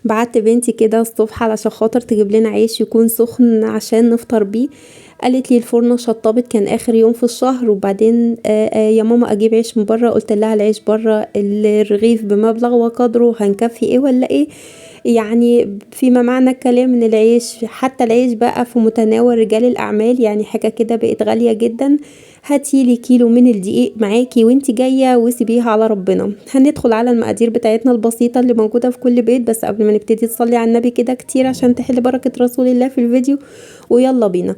بعت بنتي كده الصبح علشان خاطر تجيب لنا عيش يكون سخن عشان نفطر بيه. قالت لي الفرن شطبت، كان اخر يوم في الشهر. وبعدين يا ماما اجيب عيش من بره؟ قلت لها العيش بره الرغيف بمبلغ وقدره، هنكفي ايه ولا ايه؟ فيما معنى الكلام ان العيش، حتى العيش بقى في متناول رجال الاعمال، حاجه كده بقت غاليه جدا. هاتيلي كيلو من الدقيق معاكي وانتي جايه وسيبيها على ربنا. هندخل على المقادير بتاعتنا البسيطه اللي موجوده في كل بيت، بس قبل ما نبتدي تصلي على النبي كده كتير عشان تحل بركه رسول الله في الفيديو. ويلا بينا.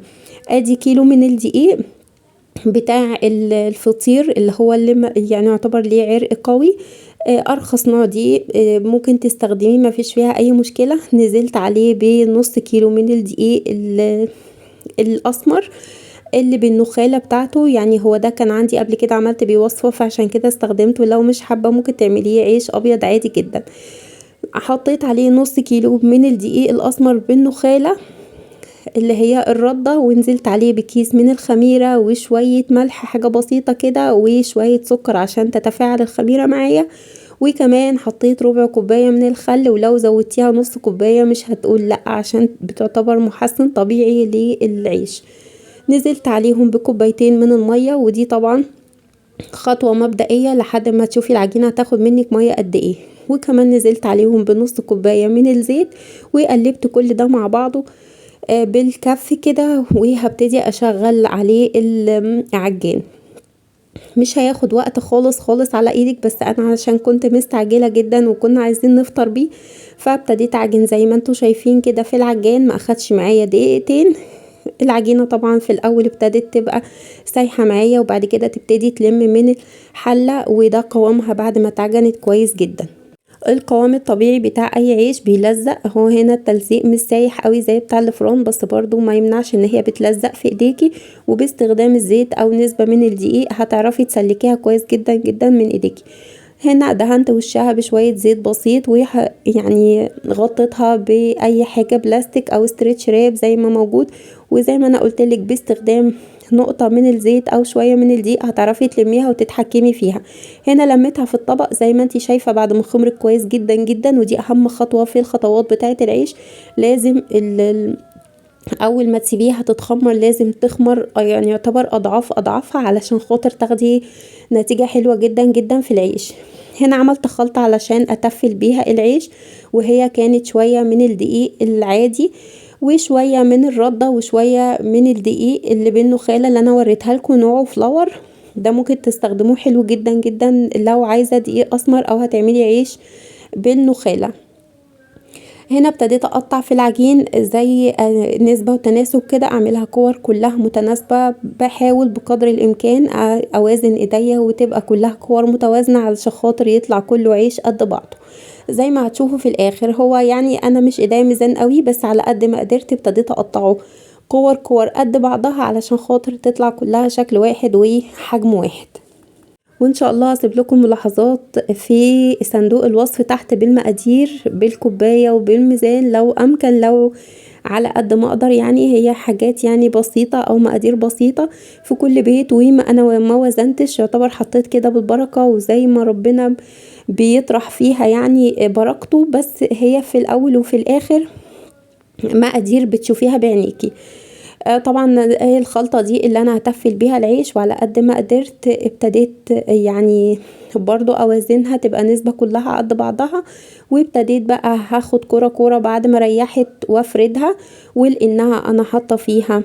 ادي كيلو من الدقيق بتاع الفطير اللي هو اللي يعتبر ليه عرق قوي، ارخص نوع دقيق، ممكن تستخدميه ما فيش فيها اي مشكله. نزلت عليه بنص كيلو من الدقيق الاسمر اللي بالنخاله بتاعته، هو ده كان عندي قبل كده عملت بيه وصفه فعشان كده استخدمته. لو مش حابه ممكن تعمليه عيش ابيض عادي جدا. حطيت عليه نص كيلو من الدقيق الاسمر بالنخاله اللي هي الردة، ونزلت عليه بكيس من الخميرة وشوية ملح حاجة بسيطة كده وشوية سكر عشان تتفاعل الخميرة معايا، وكمان حطيت ربع كوباية من الخل، ولو زودتيها نص كوباية مش هتقول لأ عشان بتعتبر محسن طبيعي للعيش. نزلت عليهم بكوبايتين من المية، ودي طبعا خطوة مبدئية لحد ما تشوفي العجينة هتاخد منك مية قد ايه. وكمان نزلت عليهم بنص كوباية من الزيت، وقلبت كل ده مع بعضه بالكف كده، وهبتدي اشغل عليه العجان. مش هياخد وقت خالص خالص على ايدك، بس انا عشان كنت مستعجله جدا وكنا عايزين نفطر بيه فابتديت اعجن زي ما انتوا شايفين كده في العجان. ما اخدش معايا دقيقتين. العجينه طبعا في الاول ابتدت تبقى سايحه معايا، وبعد كده تبتدي تلم من الحله، وده قوامها بعد ما اتعجنت كويس جدا. القوام الطبيعي بتاع اي عيش بيلزق، هو هنا التلزيق مش سايح قوي زي بتاع الفرن، بس برضو ما يمنعش ان هي بتلزق في ايديكي، وباستخدام الزيت او نسبة من الدقيق هتعرفي تسلكيها كويس جدا جدا من ايديكي. هنا دهنت وشها بشوية زيت بسيط، غطيتها باي حاجة بلاستيك او stretch wrap زي ما موجود، وزي ما انا قلتلك باستخدام نقطة من الزيت او شوية من الدقيق هتعرفي تلميها وتتحكمي فيها. هنا لميتها في الطبق زي ما انتي شايفة بعد ما خمرت كويس جدا جدا، ودي اهم خطوة في الخطوات بتاعة العيش. لازم اول ما تسيبيها تتخمر لازم تخمر، يعتبر اضعاف اضعافها علشان خاطر تاخدي نتيجة حلوة جدا جدا في العيش. هنا عملت خلطة علشان اتفل بيها العيش، وهي كانت شوية من الدقيق العادي وشوية من الردة وشوية من الدقيق اللي بالنخالة اللي انا وريتها لكم نوعه فلاور. ده ممكن تستخدموه حلو جدا جدا لو عايزة دقيق اسمر او هتعملي عيش بالنخالة. هنا ابتديت اقطع في العجين زي نسبة وتناسب كده، اعملها كور كلها متناسبة، بحاول بقدر الامكان اوازن ايديا وتبقى كلها كور متوازنة علشان خاطر يطلع كله عيش قد بعضه زي ما هتشوفوا في الاخر. هو انا مش ايديا ميزان قوي، بس على قد ما قدرت ابتديت اقطعه كور كور قد بعضها علشان خاطر تطلع كلها شكل واحد وحجم واحد. وان شاء الله هسيب لكم ملاحظات في صندوق الوصف تحت بالمقادير بالكوبايه وبالميزان لو امكن، لو على قد ما اقدر، هي حاجات بسيطه او مقادير بسيطه في كل بيت، وما انا ما وزنتش، يعتبر حطيت كده بالبركه وزي ما ربنا بيطرح فيها بركته، بس هي في الاول وفي الاخر مقادير بتشوفيها بعينيكي. طبعا هي الخلطة دي اللي انا هتفل بيها العيش، وعلى قد ما قدرت ابتديت برضو اوازنها تبقى نسبة كلها قد بعضها، وابتديت بقى هاخد كرة كرة بعد ما ريحت وافردها، ولانها انا حاطة فيها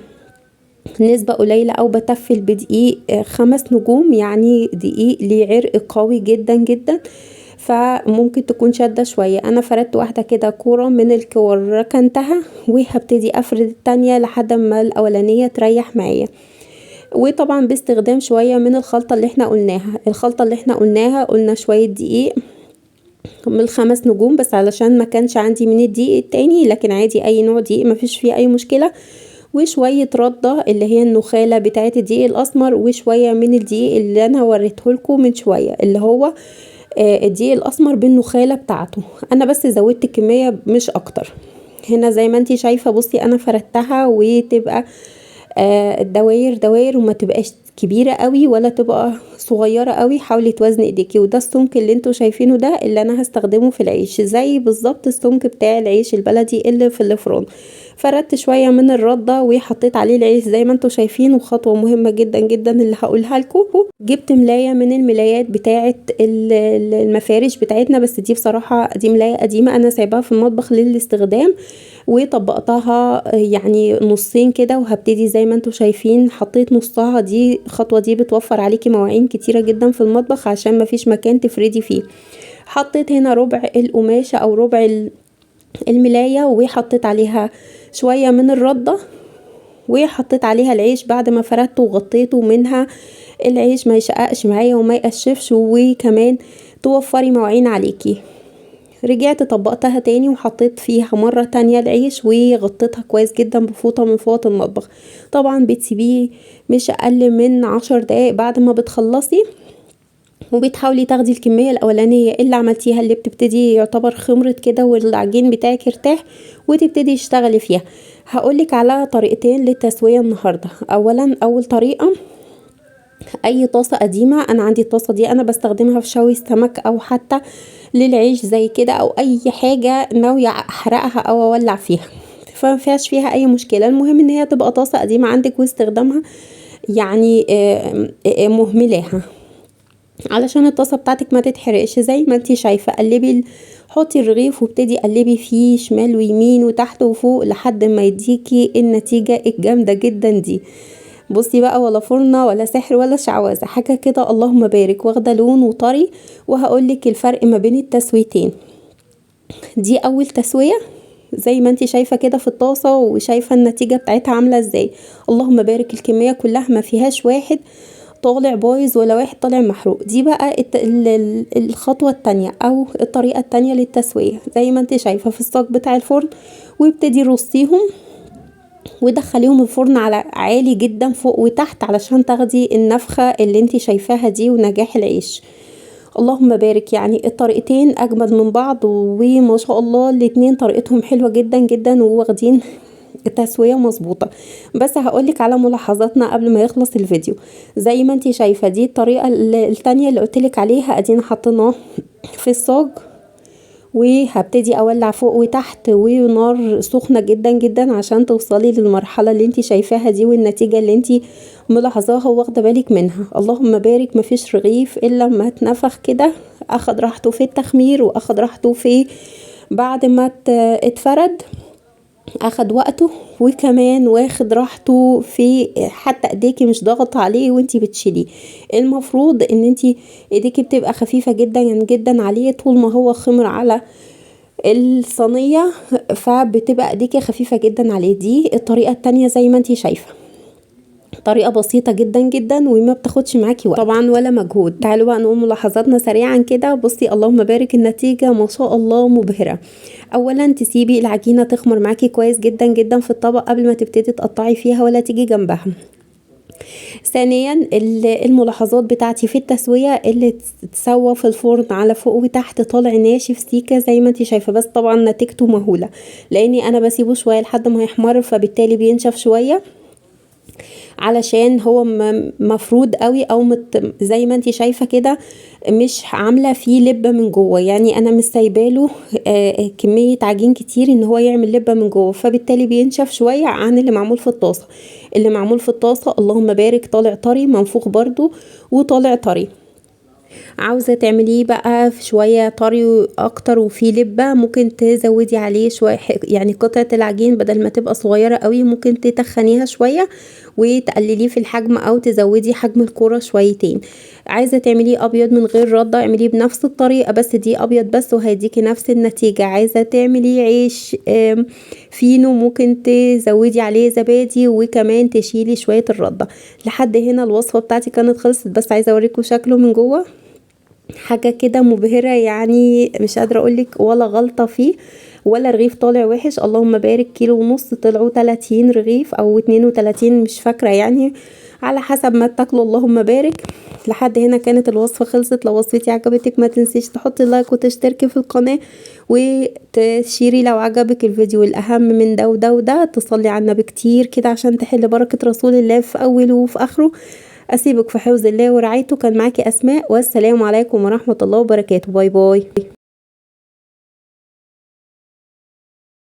نسبة قليلة او بتفل بدقيق 5 نجوم، يعني دقيق ليه عرق قوي جدا جدا، فممكن تكون شادة شوية. انا فردت واحدة كده كورة من الكور ركنتها، وهبتدي افرد التانية لحد ما الاولانية تريح معايا، وطبعا باستخدام شوية من الخلطة اللي احنا قلناها. الخلطة اللي احنا قلناها قلنا شوية دقيق من ال5 نجوم بس علشان ما كانش عندي من الدقيق التاني، لكن عادي اي نوع دقيق ما فيش فيه اي مشكلة، وشوية ردة اللي هي النخالة بتاعت الدقيق الاسمر، وشوية من الدقيق اللي انا وريته لكم من شوية اللي هو الدقيق الاسمر بالنخالة بتاعته. انا بس زودت الكمية مش اكتر. هنا زي ما انتي شايفة بصي انا فردتها وتبقى الدواير دواير وما تبقاش كبيرة قوي ولا تبقى صغيرة قوي، حاولي توازني ايديكي. وده السمك اللي انتوا شايفينه ده اللي انا هستخدمه في العيش، زي بالظبط السمك بتاع العيش البلدي اللي في الفرن. فردت شوية من الردة وحطيت عليه العيش زي ما انتوا شايفين. وخطوة مهمة جدا جدا اللي هقولها لكم، جبت ملاية من الملايات بتاعة المفارش بتاعتنا، بس دي بصراحة دي ملاية قديمة انا سايباها في المطبخ للاستخدام، وطبقتها يعني نصين كده. وهبتدي زي ما انتوا شايفين حطيت نصها. دي الخطوة دي بتوفر عليكي مواعين كتيرة جدا في المطبخ عشان مفيش مكان تفردي فيه. حطيت هنا ربع القماشة او ربع الملاية، وحطيت عليها شوية من الردة، وحطيت عليها العيش بعد ما فردته وغطيته منها العيش ما يشققش معايا وما يقشفش، وكمان توفري مواعين عليكي. رجعت طبقتها تاني وحطيت فيها مرة تانية العيش وغطيتها كويس جدا بفوطة من فوط المطبخ. طبعا بتسيبيه مش اقل من 10 دقايق بعد ما بتخلصي، وبتحاولي تاخدي الكمية الأولانية اللي عملتيها اللي بتبتدي يعتبر خمرت كده والعجين بتاعك ارتاح، وتبتدي تشتغلي فيها. هقولك على طريقتين للتسوية النهاردة. أولا، أول طريقة، أي طاسة قديمة، أنا عندي الطاسة دي أنا بستخدمها في شوي السمك أو حتى للعيش زي كده، أو أي حاجة ناوية أحرقها أو أولع فيها، فما فيهاش فيها أي مشكلة. المهم إن هي تبقى طاسة قديمة عندك واستخدامها مهملاها علشان الطاسة بتاعتك ما تتحرقش. زي ما انتي شايفة قلبي، حطي الرغيف وابتدي قلبي فيه شمال ويمين وتحت وفوق لحد ما يديكي النتيجة الجامدة جدا دي. بصي بقى، ولا فرنة ولا سحر ولا شعوذة، حاجة كده اللهم بارك، واخدة لون وطري. وهقولك الفرق ما بين التسويتين. دي اول تسوية زي ما انتي شايفة كده في الطاسة، وشايفة النتيجة بتاعتها عاملة ازاي، اللهم بارك. الكمية كلها ما فيهاش واحد طالع بايظ ولا واحد طالع محروق. دي بقى الخطوة التانية او الطريقة التانية للتسوية، زي ما انت شايفة في الصاج بتاع الفرن، وابتدي رصيهم ودخليهم الفرن على عالي جدا فوق وتحت علشان تاخدي النفخة اللي انت شايفاها دي ونجاح العيش. اللهم بارك. الطريقتين اجمد من بعض، وما شاء الله الاتنين طريقتهم حلوة جدا جدا وواخدين التسوية مظبوطة. بس هقولك على ملاحظاتنا قبل ما يخلص الفيديو. زي ما انتي شايفة دي الطريقة التانية اللي قلتلك عليها، ادينا حطيناه في الصاج، وهبتدي اولع فوق وتحت ونار سخنة جدا جدا عشان توصلي للمرحلة اللي انتي شايفاها دي والنتيجة اللي انتي ملاحظاها واخدة بالك منها. اللهم بارك، مفيش رغيف الا لما اتنفخ كده، اخد راحته في التخمير واخد راحته في بعد ما اتفرد، اخد وقته، وكمان واخد راحته في حتى ايديكي مش ضاغطه عليه وانتي بتشيليه. المفروض ان انتي ايديكي بتبقى خفيفه جدا جدا عليه طول ما هو خمر على الصينيه، فبتبقى ايديكي خفيفه جدا عليه. دي الطريقه التانية زي ما انتي شايفه، طريقه بسيطه جدا جدا وما بتاخدش معاكي وقت طبعا ولا مجهود. تعالوا بقى نقول ملاحظاتنا سريعا كده. بصي اللهم بارك، النتيجه ما شاء الله مبهره. اولا تسيبي العجينه تخمر معاكي كويس جدا جدا في الطبق قبل ما تبتدي تقطعي فيها ولا تيجي جنبها. ثانيا الملاحظات بتاعتي في التسويه، اللي تسوى في الفرن على فوق وتحت طالع ناشف سيكه زي ما انت شايفه، بس طبعا نتيجته مهوله لاني انا بسيبه شويه لحد ما يحمر، فبالتالي بينشف شويه علشان هو مفرود قوي او زي ما انت شايفه كده مش عامله فيه لبه من جوه، يعني انا مش سايباله كميه عجين كتير ان هو يعمل لبه من جوه، فبالتالي بينشف شويه عن اللي معمول في الطاسه. اللي معمول في الطاسه اللهم بارك طالع طري منفوخ برضو وطالع طري. عاوزه تعمليه بقى في شويه طري اكتر وفيه لبه، ممكن تزودي عليه شويه، يعني قطعه العجين بدل ما تبقى صغيره قوي ممكن تتخنيها شويه وتقلليه في الحجم او تزودي حجم الكره شويتين. عايزه تعمليه ابيض من غير رده اعمليه بنفس الطريقه، بس دي ابيض بس وهيديكي نفس النتيجه. عايزه تعمليه عيش فينو ممكن تزودي عليه زبادي وكمان تشيلي شويه الرده. لحد هنا الوصفه بتاعتي كانت خلصت، بس عايزه اوريكم شكله من جوه، حاجه كده مبهره، يعني مش قادره اقولك ولا غلطه فيه ولا رغيف طالع وحش. اللهم بارك، كيلو ونص طلعوا 30 رغيف او 32 مش فاكره، يعني على حسب ما تاكلوا. اللهم بارك. لحد هنا كانت الوصفه خلصت. لو وصفتي عجبتك ما تنسيش تحطي لايك وتشتركي في القناه وتشيري لو عجبك الفيديو. الاهم من ده وده وده تصلي على النبي كتير كده عشان تحل بركه رسول الله في اوله وفي اخره. اسيبك في حفظ الله ورعايته. كان معاكي اسماء، والسلام عليكم ورحمة الله وبركاته. bye bye.